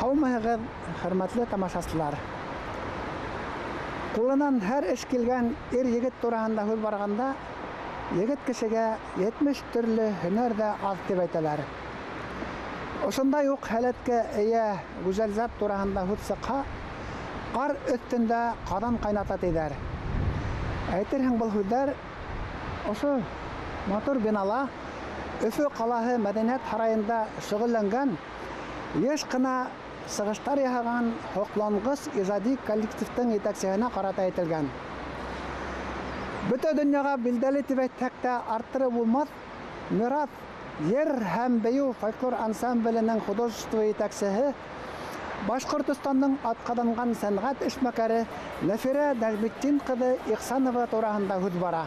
Һаумыһығыҙ, хөрмәтле тамашасылар! Ҡулынан һәр эш килгән ир-егет тураһында һүҙ барғанда, егет кешегә 70 төрлө һөнәр ҙә аҙ тип әйтәләр. Ошондай уҡ һәләткә эйә гүзәл зат тураһында һүҙ сыҡһа, ҡар өҫтөндә ҡаҙан ҡайната тиҙәр. Әйтерһең, был һүҙҙәр ошо матур бинала Өфө ҡалаһы мәҙәниәт һарайында шөғөлләнгән, йыш ҡына сығыштар яһаған һоҡланғыс ижади коллективтың етәксеһенә ҡарата әйтелгән. Бөтә донъяға билдәле тип әйтһәк тә арттырып булмаҫ, Мираҫ йыр һәм бейеү фольклор ансамбленең художество етәксеһе, Башҡортостандың атҡаҙанған сәнғәт эшмәкәре Нәфирә Нәжметдин ҡыҙы Ихсанова тураһында һүҙ бара.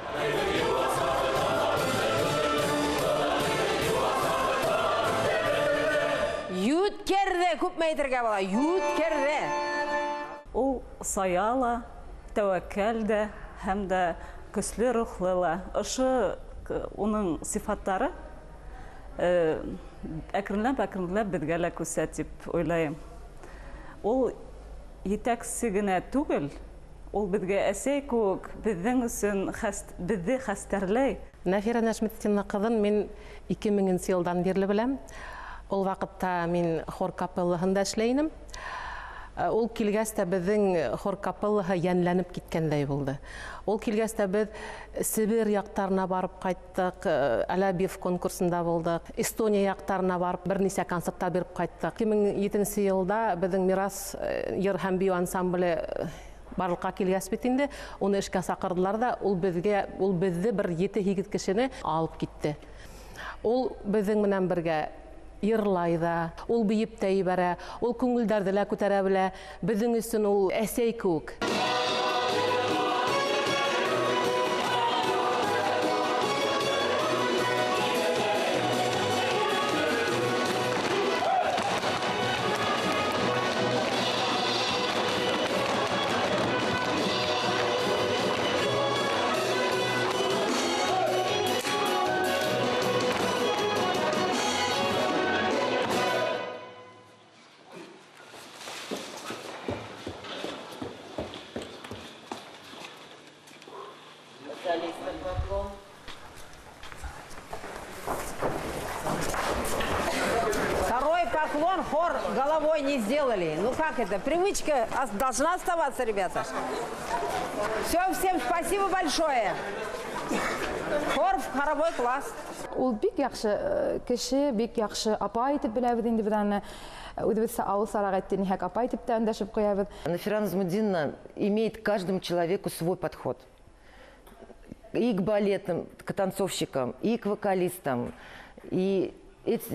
Йүткерҙе, күпме әйтергә була, йүткерҙе. Ул сая ла, тәүәккәл дә, һәм дә көслө рухлы ла. Ошо уның сифаттары әкренләп-әкренләп беҙгә лә күсә тип уйлайым. Ул етәксе генә түгел, ул беҙгә әсәй кеүек, беҙҙең өсөн беҙҙе хәстәрләй. Нәфирә Нәжметдинова ҡыҙын мин 2000 йылдан бирле беләм. Ул ваҡытта мин хор капеллаһында эшләй инем. Ул килгәс тә беҙҙең хор капеллаһы йәнләнеп киткәндәй булды. Ул килгәс тә беҙ Себер яҡтарына барып ҡайттыҡ, Алябьев конкурсында булдыҡ, Эстония яҡтарына барып бер нисә концерттар биреп ҡайттыҡ. 2007 йылда беҙҙең Мираҫ йыр һәм бейеү ансамбле барлыҡҡа килгәс бит инде, уны эшкә саҡырҙылар ҙа, ул беҙҙе бер ете-һигеҙ кешене алып китте. Ул беҙҙең менән бергә йырлай ҙа, ул бейеп тә ебәрә, ул күңелдәрҙе лә күтәрә белә. Беҙҙең өсөн ул әсәй кеүек. Второй поклон хор головой не сделали. Ну как это? Привычка должна оставаться, ребята. Все, всем спасибо большое. Хор в хоровой класс. Ул бик яҡшы кеше, бик яҡшы апай итеп беләбеҙ инде беҙ аны. Үҙебеҙсә ауыл сараҡ әйтте, ниһәк апай итеп тә өндәшеп ҡуябыҙ. Нафира Назмутдиновна имеет к каждому человеку свой подход. И к балетным, к танцовщикам, и к вокалистам. И эти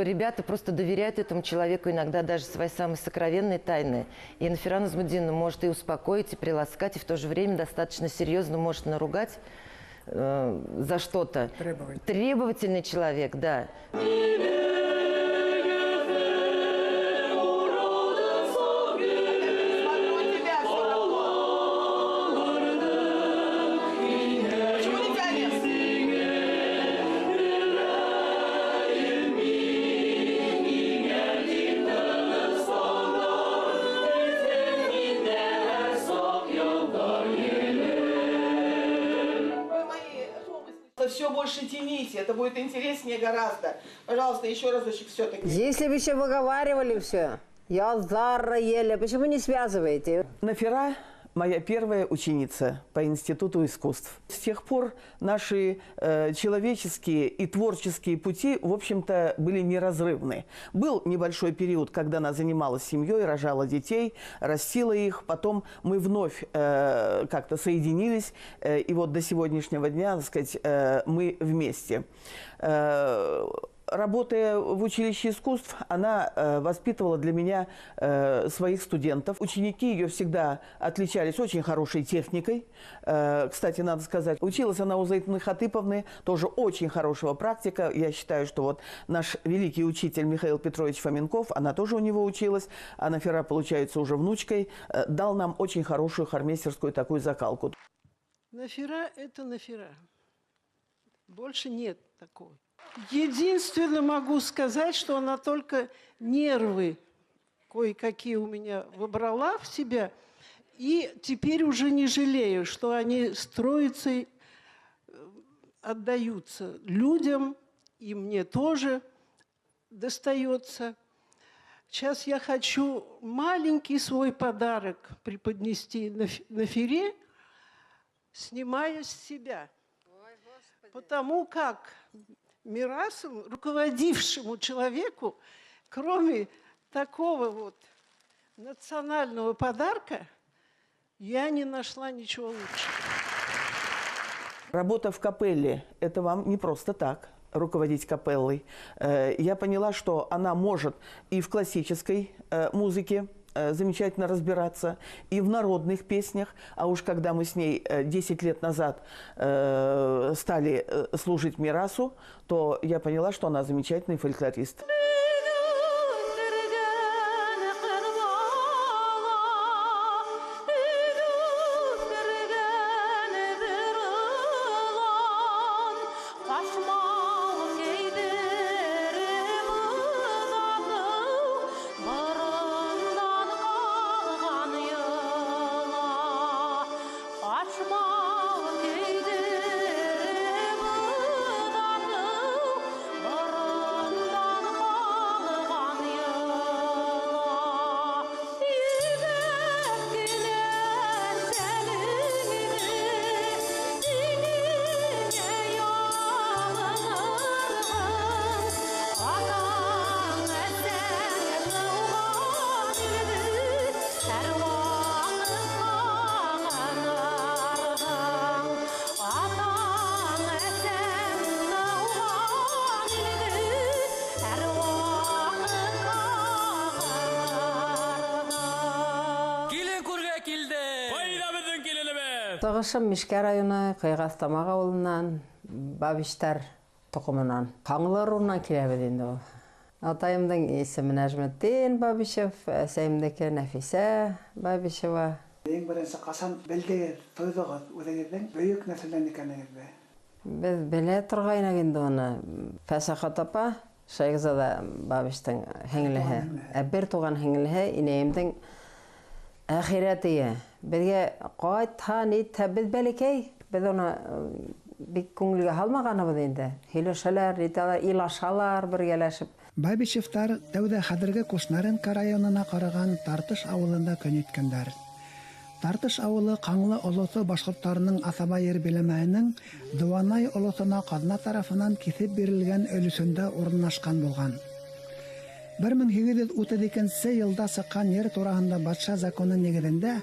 ребята просто доверяют этому человеку иногда даже свои самые сокровенные тайны. И Нафира Назмутдиновна может и успокоить, и приласкать, и в то же время достаточно серьезно может наругать за что-то. Требовательный. Требовательный человек, да. Все больше тяните, это будет интереснее гораздо. Пожалуйста, еще разочек все-таки. Если бы еще выговаривали все, я зара еле, почему не связываете? Нафира моя первая ученица по Институту искусств. С тех пор наши человеческие и творческие пути, в общем-то, были неразрывны. Был небольшой период, когда она занималась семьей, рожала детей, растила их. Потом мы вновь как-то соединились, и вот до сегодняшнего дня, мы вместе. Работая в училище искусств, она воспитывала для меня своих студентов. Ученики ее всегда отличались очень хорошей техникой. Кстати, надо сказать, училась она у Зайтуны Хатыповны, тоже очень хорошего практика. Я считаю, что наш великий учитель Михаил Петрович Фоменков, она тоже у него училась, а Нафира, получается, уже внучкой, дал нам очень хорошую хормейстерскую такую закалку. Нафира — это Нафира. Больше нет такого. Единственное могу сказать, что она только нервы кое-какие у меня вобрала в себя, и теперь уже не жалею, что они строятся, отдаются людям, и мне тоже достается. Сейчас я хочу маленький свой подарок преподнести Нафире, снимая с себя. Ой, потому как Мирасом, руководившему человеку, кроме такого вот национального подарка, я не нашла ничего лучше. Работа в капелле – это вам не просто так руководить капеллой. Я поняла, что она может и в классической музыке замечательно разбираться, и в народных песнях. А уж когда мы с ней 10 лет назад стали служить Мирасу, то я поняла, что она замечательный фольклорист. Тығышым Мишкә районы, Ҡыйғас Тамаҡ ауылынан, Бабичтар тоҡомонан. Ҡаңлы ырыуынан киләбеҙ инде ул. Атайымдың исеме Нәжметдин Бабичев, әсәйемдеке Нәфисә Бабичева. Иң беренсе ҡасан белдегеҙ, тойҙоғоҙ үҙегеҙҙең бөйөк нәҫелдән икәнегеҙҙе? Беҙ белә торғайныҡ инде уны. Фәсәхәт апа, Шәйхзада Бабичтың һеңлеһе, бер туған һеңлеһе, инәйемдең әхирәтие. Беҙгә ҡайтһа, нитһә, беҙ бәләкәй, беҙ уны бик күңелгә һалмағаныбыҙ инде. Һөйләшәләр, нитәләр, илашалар бергәләшеп. Бабичевтар тәүҙә хәҙерге Кушнаренко районына ҡараған Тартыш ауылында көн иткәндәр. Тартыш ауылы Ҡаңлы олоҫо башҡорттарының аҫаба ер биләмәһенең Дыуанай олоҫона ҡаҙна тарафынан киҫеп бирелгән өлөшөндә урынлашҡан булған. 1832 йылда сыҡҡан ер тураһында батша законы нигеҙендә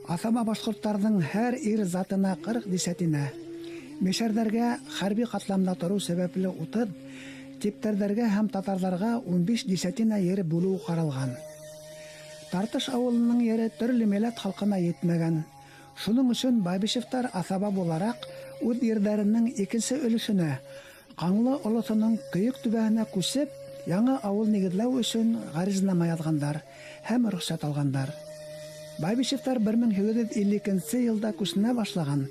аҫаба башҡорттарҙың һәр ир затына 40 десятина, мишәрҙәргә хәрби ҡатламда тороу сәбәпле 30, типтәрҙәргә һәм татарҙарға 15 десятина ер бүлеү ҡаралған. Тартыш ауылының ере төрлө милләт халҡына етмәгән. Шуның өсөн Бабичевтар аҫаба булараҡ үҙ ерҙәренең икенсе өлөшөнә, Ҡаңлы олоҫоноң Көйөк түбәһенә күсеп, яңы ауыл нигеҙләү өсөн ғаризнама яҙғандар һәм рөхсәт алғандар. Бабичевтар 1852 йылда күсенә башлаған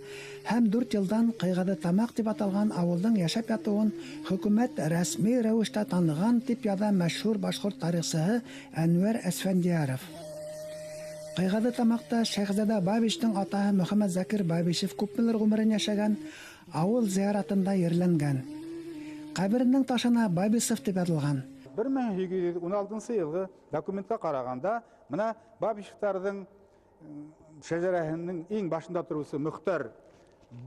һәм 4 йылдан Ҡыйғаҙы Тамаҡ тип аталған ауылдың йәшәп ятыуын хөкүмәт рәсми рәүештә таныған тип яҙа мәшһүр башҡорт тарихсыһы Әнүәр Әсфәндияров. Ҡыйғаҙы Тамаҡта Шәйхзада Бабичтың атаһы Мөхәммәт Закир Бабичев күпмелер ғүмерен йәшәгән ауыл зыяратында ерләнгән. Ҡәберенең ташына Бабисов тип яҙылған. 1816 йылғы документҡа ҡарағанда, мына Бабичевтарҙың шәжәрәһенең иң башында тороусы Мөхтәр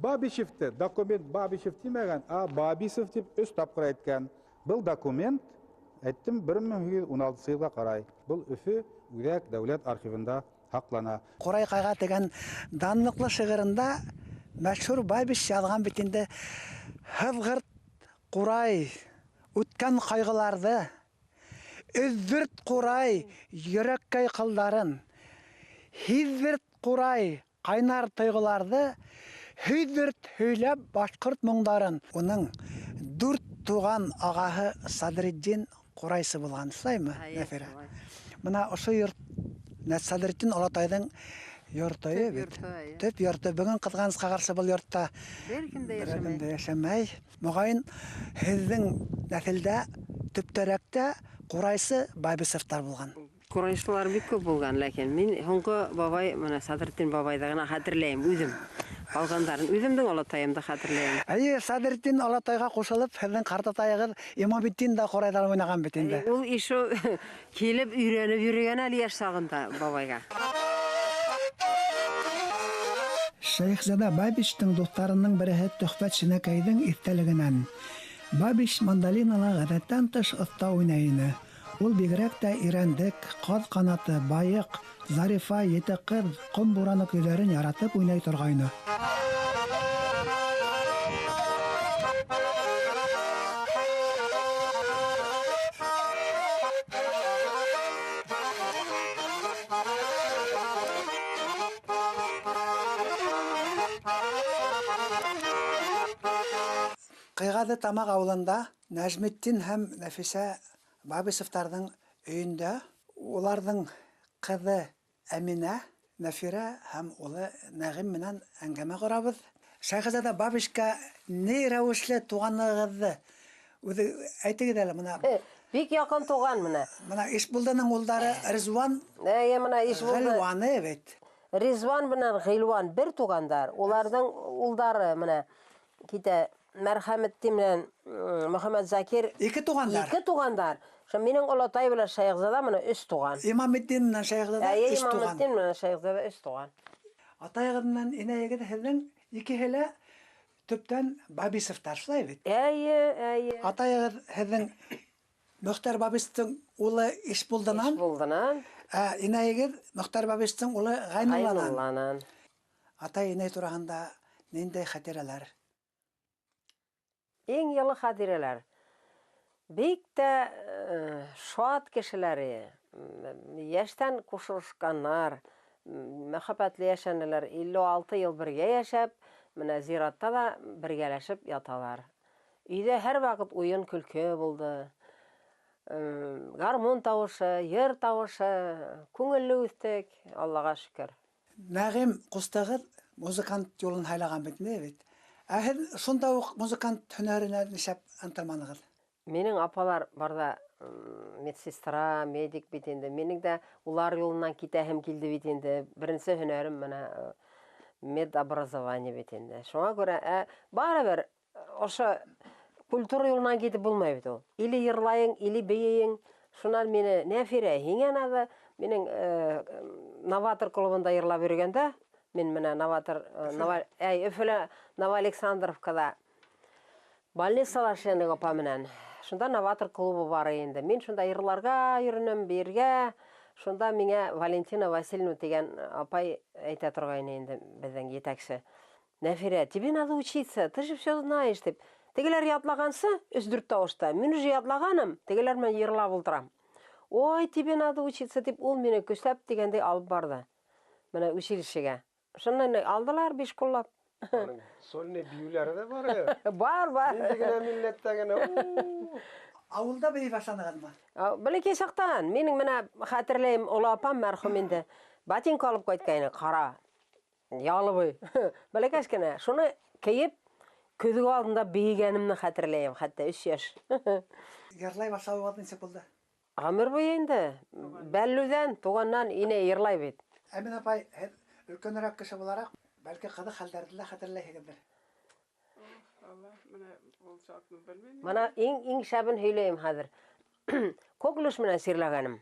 Бабичевте документ Бабичев тимәгән, а Бабисов тип 3 тапҡыр әйткән. Был документ, әйттем, 1816 йылға ҡарай. Был Өфө Үҙәк дәүләт архивында һаҡлана. Ҡурай ҡайға тигән данлыҡлы шиғырында мәшһүр Бабич яҙған бит инде: һыҙғырт ҡурай үткән ҡайғыларҙы, өҙҙөрт ҡурай йөрәккәй ҡылдарын, һиҙҙерт ҡурай ҡайнар тойғоларҙы, һөйҙөрт һөйләп башҡорт моңдарын. Уның 4 туған ағаһы Садретдин ҡурайсы булған, шулаймы, Нәфирә? Бына ошо йорт Садретдин олатайҙың йорты бит. Төп йорты. Бөгөн ҡыҙғанысҡа ҡаршы был йортта бер кем дә йәшәмәй. Моғайын, һеҙҙең нәҫелдә төптәрәктә ҡурайсы Бабисовтар булған. Ҡурайсылар бик күп булған, ләкин мин һуңғы бабай, мына Садретдин бабайҙы ғына хәтерләйем үҙем. Ҡалғандарын үҙемдең олатайымды хәтерләйем. Әйе, Садретдин олатайға ҡушылып, һеҙҙең ҡартатайығыҙ Имаметдин дә ҡурайҙа уйнаған бит инде. Ул ишо килеп өйрәнеп йөрөгән әле йәш сағында бабайға. Шәйехзада Бабичтың дуҫтарының береһе Төхфәт Шенәкәйҙең иҫтәлегенән. Бабич мандолинала ғәҙәттән тыш оҫта уйнай ине. Ул бигерәк тә Ирәндек, Ҡаҙ ҡанаты, Байыҡ, Зарифа, Ете ҡыҙ, Ҡом бураны көйҙәрен яратып уйнай торғайны. Ҡыйғаҙы Тамаҡ ауылында Нәжметдин һәм Нәфисә Бабисовтарҙың өйөндә уларҙың ҡыҙы Әминә, Нәфирә һәм улы Нәғим менән әңгәмә ҡорабыҙ. Шәйехзада Бабичка ни рәүешле туғанығыҙҙы үҙе әйтегеҙ әле мына. Бик яҡын туған мына. Мына Ишбулдының улдары Ризван. Әйе, мына Ишбулды. Ғилуаны бит. Ризван менән Ғилуан бер туғандар. Уларҙың улдары мына китә Мәрхәмәтдин менән Мөхәммәт Закир. Ике туғандар. Ике туғандар. Шо минең олатай белән Шәйехзада мына өс туған. Имаметдин менән Шәйехзада өс туған. Имаметдин менән Шәйехзада өс туған. Атайығыҙ менән инәйегеҙ һеҙҙең икеһе лә төптән Бабисовтар, шулай бит? Әйе, әйе. Атайығыҙ һеҙҙең Мөхтәр Бабичтың улы Ишбулдынан. Ишбулдынан. Ә инәйегеҙ Мөхтәр Бабичтың улы Ғәйнулланан. Ғәйнулланан. Атай инәй тураһында ниндәй хәтирәләр? Иң йылы хәтирәләр. Бик тә шат кешеләре, йәштән ҡушылышҡаннар, мөхәббәтле йәшәнеләр. 56 йыл бергә йәшәп, менә зиратта ла бергәләшеп яталар. Өйҙә һәр ваҡыт уйын көлкө булды. Гармун тауышы, йыр тауышы, күңелле үҫтек, Аллаға шөкөр. Нәғим ҡустығыҙ музыкант юлын һайлаған бит, ни бит? Ә һеҙ шунда уҡ музыкант һөнәренә нишләп ынтылманығыҙ? Минең апалар барҙа медсестра, медик бит инде. Минең дә улар юлынан китәһем килде бит инде. Беренсе һөнәрем менә медобразование бит инде. Шуңа күрә, барыбер ошо культура юлынан китеп булмай бит ул. Или йырлайың, или бейейең. Шунан мине Нәфирә, һиңә надо. Минең Новатор клубында йырлап йөрөгәндә, мин менә Новатор, Өфөлә Новоалександровкада больницала эшләнек апа менән. Шунда Новатор клубы бар инде. Мин шунда йырларға йөрөнөм, бейергә. Шунда миңә Валентина Васильевна тигән апай әйтә торғайны инде, беҙҙең етәксе. Нәфирә, тебе надо учиться, ты же все знаешь, тип. Тегеләр ятлағансы, өс-дүрт тауышта. Мин уже ятлағаным, тегеләр менән йырлап ултырам. Ой, тебе надо учиться, тип ул мине көсләп тигәндәй алып барҙы. Менә училищега. Шуннан алдылар биш ҡуллап. Аның сольный бейеүләре ҙә бар әле. Бар, бар. Инде генә милләттә генә. Ауылда бейей башланығыҙмы? Бәләкәй саҡтан. Минең менә хәтерләйем, оло апам мәрхүм инде. Ботинка алып ҡайтҡайны, ҡара. Ялыбый. Бәләкәс кенә. Шуны кейеп, көҙгө алдында бейегәнемде хәтерләйем, хатта 3 йәш. Йырлай башлауығыҙ нисек булды? Ғүмер буйы инде. Бәллүҙән, туғаннан инә йырлай бит. Әминә апай, һеҙ өлкәнерәк кеше булараҡ, бәлки ҡыҙыҡ хәлдәрҙе лә хәтерләйһегеҙҙер. Мына иң шәбен һөйләйем хәҙер. Коклюш менән сирләгәнем.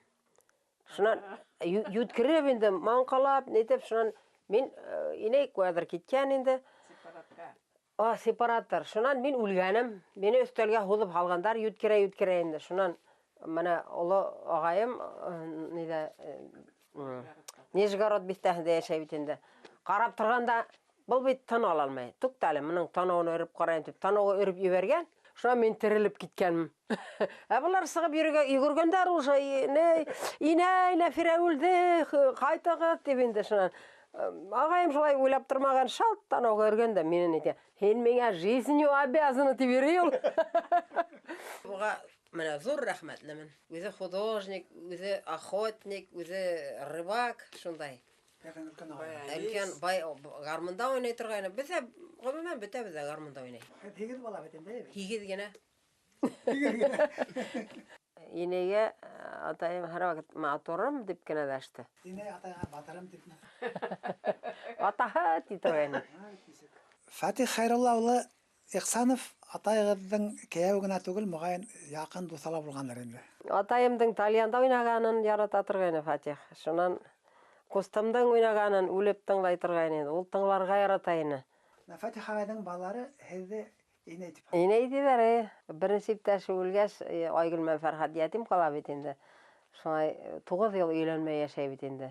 Шунан йүткереп инде, маңҡалап, нитеп, шунан мин инәй ҡайҙыр киткән инде. Сепаратор. Шунан мин үлгәнем. Мине өҫтәлгә һуҙып һалғандар, йүткерә-йүткерә инде. Шунан мына оло ағайым, ниҙә, Нижегород биҫтәһендә йәшәй бит инде. Ҡарап торғанда, был бит тын ала алмай. Туҡта әле, мының танауын өрөп ҡарайым тип, танауы өрөп ебәргән. Шунан мин терелеп киткәнмен. Ә былар сығып йөрөгә йүгергәндәр уже, инәй, Нәфирә үлде, ҡайтығыҙ тип инде шунан. Ағайым шулай уйлап тормаған, шалт танауға өргән дә мине әйтә, һин миңә жизнью обязана тип йөрөй ул. Уға менә ҙур рәхмәтлемен. Үҙе художник, үҙе охотник, үҙе рыбак, шундай. Өлкән бай гармунда уйнай торғайны. Беҙ ҙә, ғөмүмән, бөтәбеҙ ҙә гармунда уйнай. Һигеҙ бала бит инде, әйе бит? Һигеҙ генә. Һигеҙ генә. Инәйгә атайым һәр ваҡыт матурым тип кенә дәште. Инәй атайға батырым тип. Атаһы ти торғайны. Фатих Хәйрулла улы Ихсанов атайығыҙҙың кейәүе генә түгел, моғайын яҡын дуҫы ла булғандыр инде. Атайымдың тальянда уйнағанын ярата торғайны Фатих. Шунан ҡустымдың уйнағанын үлеп тыңлай торғайны. Ул тыңларға ярата ине. Фатих ағайҙың балалары һеҙҙе инәй тип. Инәй тиҙәр. Беренсе иптәше үлгәс, Айгөл менән Фәрхәт ятим ҡала бит инде. Шулай 9 йыл өйләнмәй йәшәй бит инде.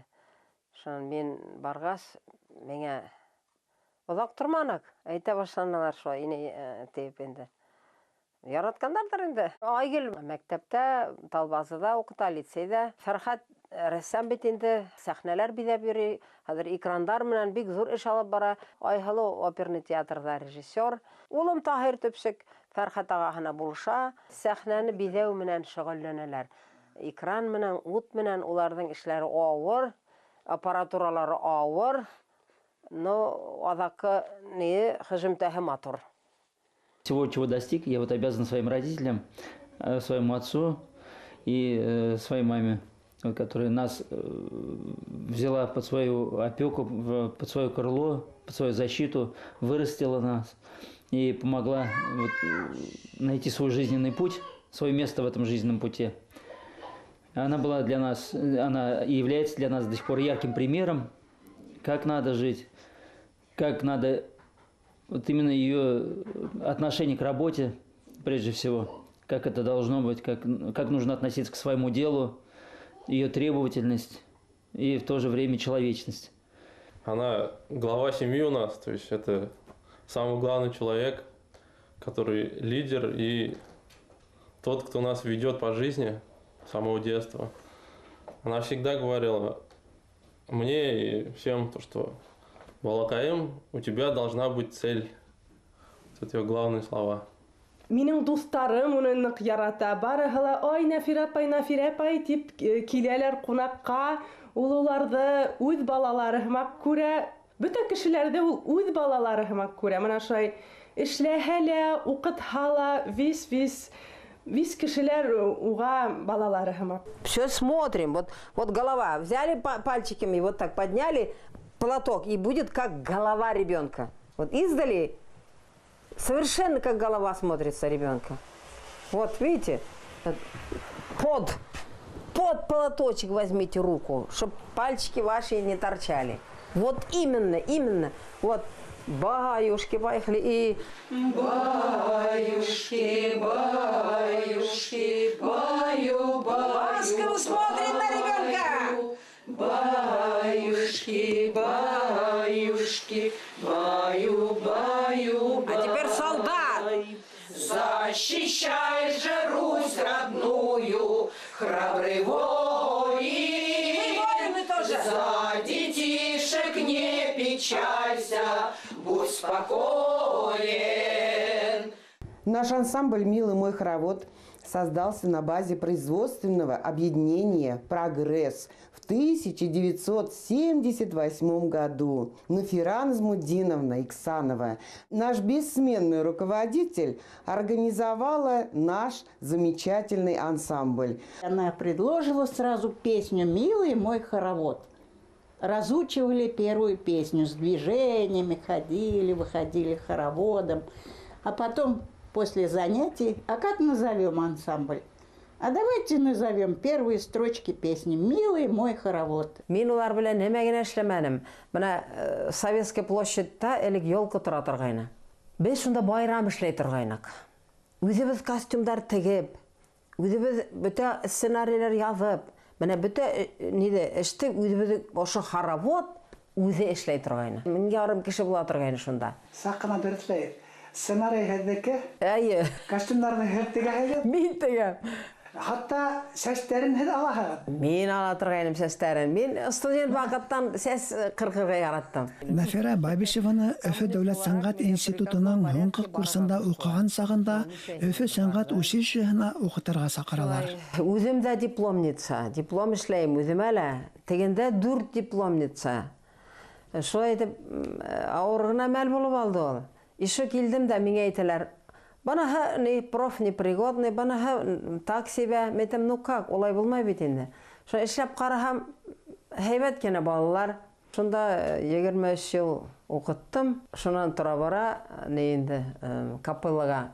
Шунан мин барғас, миңә оҙаҡ торманыҡ, әйтә башланылар шулай инәй тип инде. Яратҡандарҙыр инде. Айгөл мәктәптә, Талбазыҙа уҡыта, лицейҙа. Фәрхәт рәссам бит инде, сәхнәләр биҙәп йөрөй. Хәҙер экрандар менән бик ҙур эш алып бара. Айһылыу оперный театрҙа режиссер. Улым Таһир төпсөк Фәрхәт ағаһына булыша. Сәхнәне биҙәү менән шөғөлләнәләр. Экран менән, ут менән уларҙың эшләре ауыр, аппаратуралары ауыр. Но аҙаҡҡы ни хөжөмтәһе матур. Всего, чего достиг, я вот обязан своим родителям, своему отцу и своей маме, которая нас взяла под свою опеку, под свое крыло, под свою защиту, вырастила нас и помогла вот найти свой жизненный путь, свое место в этом жизненном пути. Она была для нас, она и является для нас до сих пор ярким примером, как надо жить, как надо, вот именно ее отношение к работе, прежде всего, как это должно быть, как нужно относиться к своему делу, ее требовательность и в то же время человечность. Она глава семьи у нас, то есть это самый главный человек, который лидер и тот, кто нас ведет по жизни с самого детства. Она всегда говорила мне и всем то, что Балакаем, у тебя должна быть цель. Вот это ее главные слова. Минең дуҫтарым уны ныҡ ярата. Барыһы ла, ай, Нәфирә апай, Нәфирә апай тип киләләр ҡунаҡҡа. Ул уларҙы үҙ балалары һымаҡ күрә. Бөтә кешеләрҙе ул үҙ балалары һымаҡ күрә. Мына шулай эшләһә лә, уҡытһа ла, вис кешеләр уға балалары һымаҡ. Все смотрим. Вот голова. Взяли пальчиками, вот так подняли платок, и будет как голова ребенка. Вот издали, совершенно как голова смотрится ребенка. Вот, видите? Под платочек возьмите руку, чтоб пальчики ваши не торчали. Вот именно, именно. Вот, баюшки, поехали. И... Баюшки, баюшки, баю, баю. Ласково смотрит на ребенка. Баюшки, баюшки, баю, баю, баю. А теперь солдат. Защищай же Русь родную, храбрый воин. И воины тоже. За детишек не печалься, будь спокоен. Наш ансамбль «Милый мой хоровод» создался на базе производственного объединения «Прогресс» в 1978 году. Нафира Назмутдиновна Иксанова, наш бессменный руководитель, организовала наш замечательный ансамбль. Она предложила сразу песню «Милый мой хоровод». Разучивали первую песню с движениями, ходили, выходили хороводом. А потом, после занятий, а как назовем ансамбль? А давайте назовем первые строчки песни «Милый мой хоровод». Мин улар белән нимә генә эшләмәнем. Мына Советская площадьта элек елка тора торғайны. Беҙ шунда байрам эшләй торғайныҡ. Үҙебеҙ костюмдар тегеп, үҙебеҙ бөтә сценарийлар яҙып, мына бөтә ниҙе эште үҙебеҙ ошо хоровод үҙе эшләй торғайны. 1500 кеше була торғайны шунда. Саҡ ҡына дөрөҫләйек. Сценарий һеҙҙеке? Эйе. Костюмдарҙы һеҙ тегәһегеҙ? Мин тегәм. Хатта сәстәрен һеҙ алаһығыҙ? Мин ала торғайным сәстәрен. Мин студент ваҡыттан сәс ҡырҡырға яраттым. Нәфирә Бабишеваны Өфө дәүләт сәнғәт институтының һуңғы курсында уҡыған сағында Өфө сәнғәт училищеһына уҡытырға саҡыралар. Үҙем дә дипломница. Диплом эшләйем үҙемә лә. Тегендә 4 дипломница. Шулай итеп ауыр ғына мәл булып алды ул. Ишо килдем дә миңә әйтәләр, Быныһы ни профнепригодный, быныһы так себе. Мин әйтәм, ну как, улай булмай бит инде. Шуны эшләп ҡараһам, һәйбәт кенә балалар. Шунда 23 йыл уҡыттым. Шунан тора бара ни инде капеллаға,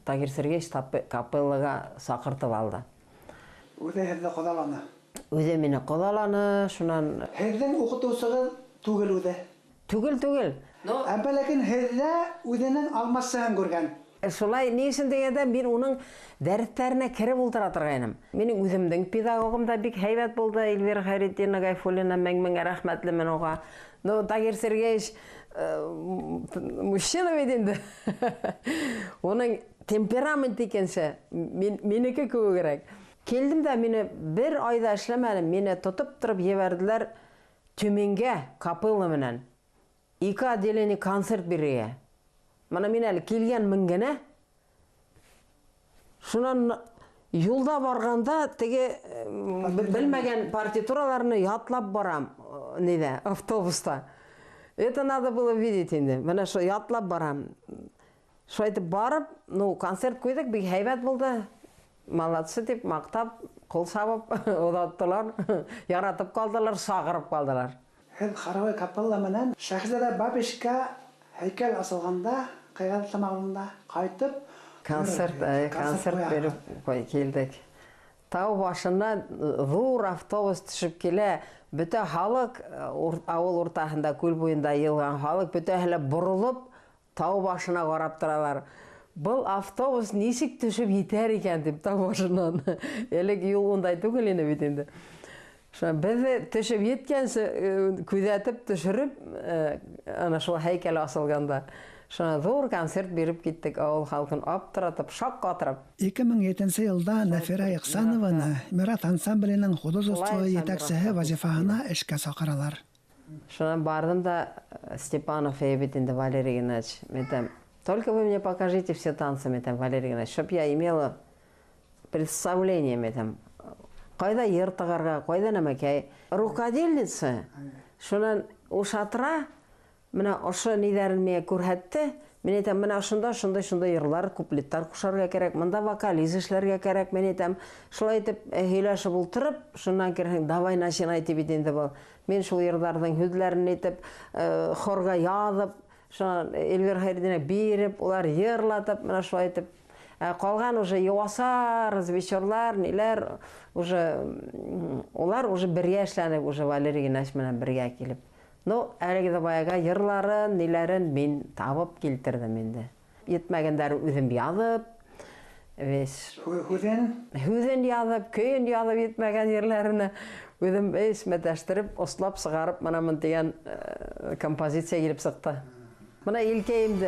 Тагир Сергеевич капеллаға саҡыртып алды. Үҙе һеҙҙе ҡоҙаланы. Үҙе мине ҡоҙаланы, шунан. Һеҙҙең уҡытыусығыҙ түгел үҙе. Түгел, түгел. Әммә ләкин һеҙҙә үҙенең алмасыһын күргән. Шулай, ни өсөн тигәндә, мин уның дәрестәренә кереп ултыра торғайным. Минең үҙемдең педагогым да бик һәйбәт булды, Эльвира Хайретдинова Гайфуллина, мең-мең рәхмәтлемен уға. Но Тагир Сергеевич мужчина бит инде. Уның темперамент икенсе, минеке кеүегерәк. Килдем дә, мине бер айҙа эшләмәнем, мине тотоп тороп ебәрҙеләр Төмәнгә капелла менән. 2 отделение концерт бирергә. Мына мин әле килгәнмен генә. Шунан юлда барғанда теге белмәгән партитураларны ятлап барам, нидә, автобуста. Это надо было видеть инде. Мына шул ятлап барам. Шулай итеп барып, ну, концерт ҡуйҙыҡ, бик һәйбәт булды. Молодцы тип маҡтап, ҡул сабып оҙаттылар, яратып ҡалдылар, сағырып ҡалдылар. Һеҙ хоровой капелла менән Шәһзада Бабичка һәйкәл асылғанда, Ҡыйғатлы ауылында ҡайтып концерт биреп килдек. Тау башынан ҙур автобус төшөп килә, бөтә халыҡ ауыл уртаһында, күл буйында йыйылған халыҡ бөтәһе лә боролоп тау башына ҡарап торалар. Был автобус нисек төшөп етәр икән тип тау башынан. Элек юл ундай түгел ине бит инде. Шунан беҙҙе төшөп еткәнсе күҙәтеп төшөрөп, ана шул һәйкәл асылғанда. Шунан ҙур концерт биреп киттек, ауыл халҡын аптыратып, шаҡ ҡатырып. 2007 йылда Нәфирә Ихсанованы Мираҫ ансамбленең художество етәксеһе вазифаһына эшкә саҡыралар. Шунан барҙым да, Степанов бит инде Валерий Геннадьевич, мин әйтәм, только вы мне покажите все танцы, мин әйтәм, Валерий Геннадьевич, чтоб я имела представление, мин әйтәм, ҡайҙа йыр тығырға, ҡайҙа нәмәкәй. Рукодельница, шунан ушатыра, мына ошо ниҙәрен миңә күрһәтте. Мин әйтәм, мына ошонда шундай шундай йырлар, куплеттар ҡушарға кәрәк, мында вокализ эшләргә кәрәк, мин әйтәм. Шулай итеп һөйләшеп ултырып, шунан керһең, давай начинай тип бит инде был. Мин шул йырҙарҙың һүҙҙәрен әйтеп, хорға яҙып, шунан Эльвира Хайретдинова биреп, улар йырлатып, мына шулай итеп. Ҡалған уже юаса, развечерлар, ниләр, уже улар уже бергә эшләнеп, уже Валерий Геннадьевич менән бергә килеп. Ну, әлеге баяға йырларын, ниләрен мин табып килтерҙем инде. Етмәгәндәрен үҙем яҙып, весь. Һүҙен? Һүҙен яҙып, көйөн яҙып етмәгән ерләренә үҙем эш мәтәштереп, ослап сығарып, мына мын тигән композиция килеп сыҡты. Мына илкәйем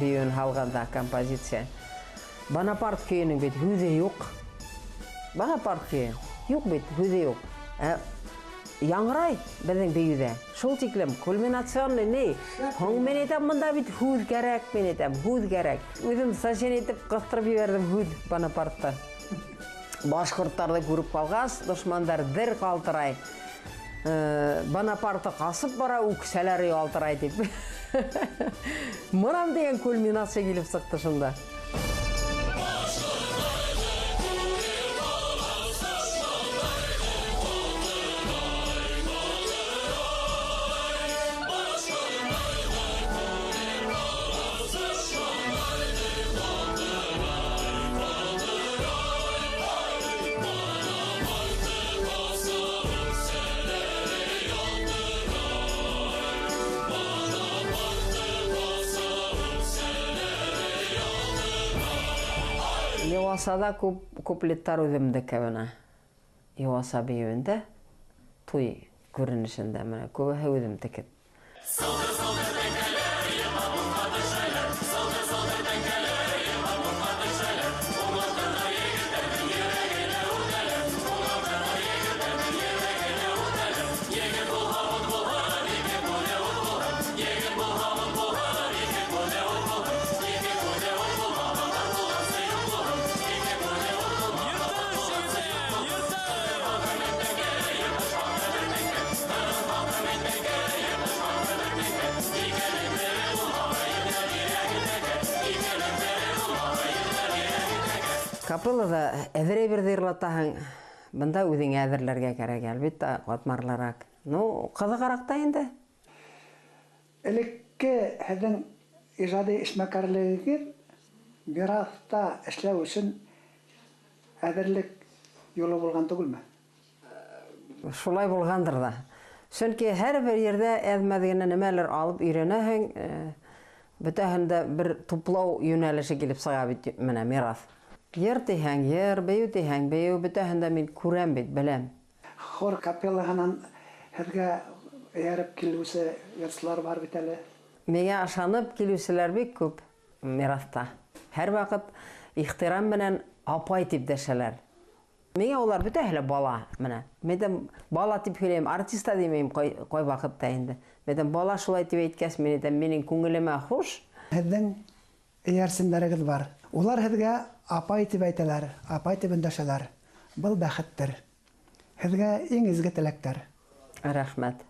бейеүен һалғанда композиция. Бонапарт көйөнөң бит һүҙе юҡ. Бонапарт көйө юҡ бит, һүҙе юҡ. Яңғырай беҙҙең бейеүҙә. Шул тиклем кульминационный ни. Һуң мин әйтәм, мында бит һүҙ кәрәк, мин әйтәм, һүҙ кәрәк. Үҙем сочинение итеп ҡыҫтырып ебәрҙем һүҙ Бонапартты. Башҡорттарҙы күреп ҡалғас, дошмандар дер ҡалтырай. Бонапарты ҡасып бара, үксәләре ялтырай тип. Мынам тигән кульминация килеп сыҡты шунда. Йыуасала күп куплеттар үҙемдеке бына. Йыуаса бейеүендә, туй күренешендә менә күбеһе үҙемдеке. Капеллала әҙерәй берҙе йырлатаһың, бында үҙеңә әҙерләргә кәрәк, әлбиттә, ҡатмарлыраҡ. Ну, ҡыҙығыраҡ та инде. Элекке һеҙҙең ижади эшмәкәрлегегеҙ мираҫта эшләү өсөн әҙерлек юлы булған түгелме? Шулай булғандыр ҙа. Сөнки һәр бер ерҙә әҙ-мәҙ генә нәмәлер алып өйрәнәһең, бөтәһен дә бер туплау йүнәлеше килеп сыға бит менә мираҫ. Йыр тиһәң йыр, бейеү тиһәң бейеү, бөтәһен дә мин күрәм бит, беләм. Хор капеллаһынан һеҙгә эйәреп килеүсе йырсылар бар бит әле. Миңә ышанып килеүселәр бик күп мираҫта. Һәр ваҡыт ихтирам менән апай тип дәшәләр. Миңә улар бөтәһе лә бала менә. Мин әйтәм, бала тип һөйләйем, артист та тимәйем ҡай ваҡытта инде. Мин әйтәм, бала шулай тип әйткәс, мин әйтәм, минең күңелемә хуш. Һеҙҙең эйәрсендәрегеҙ бар. Улар һеҙгә апай тип әйтәләр, апай тип өндәшәләр. Был бәхеттер. Һеҙгә иң изге теләктәр. Рәхмәт.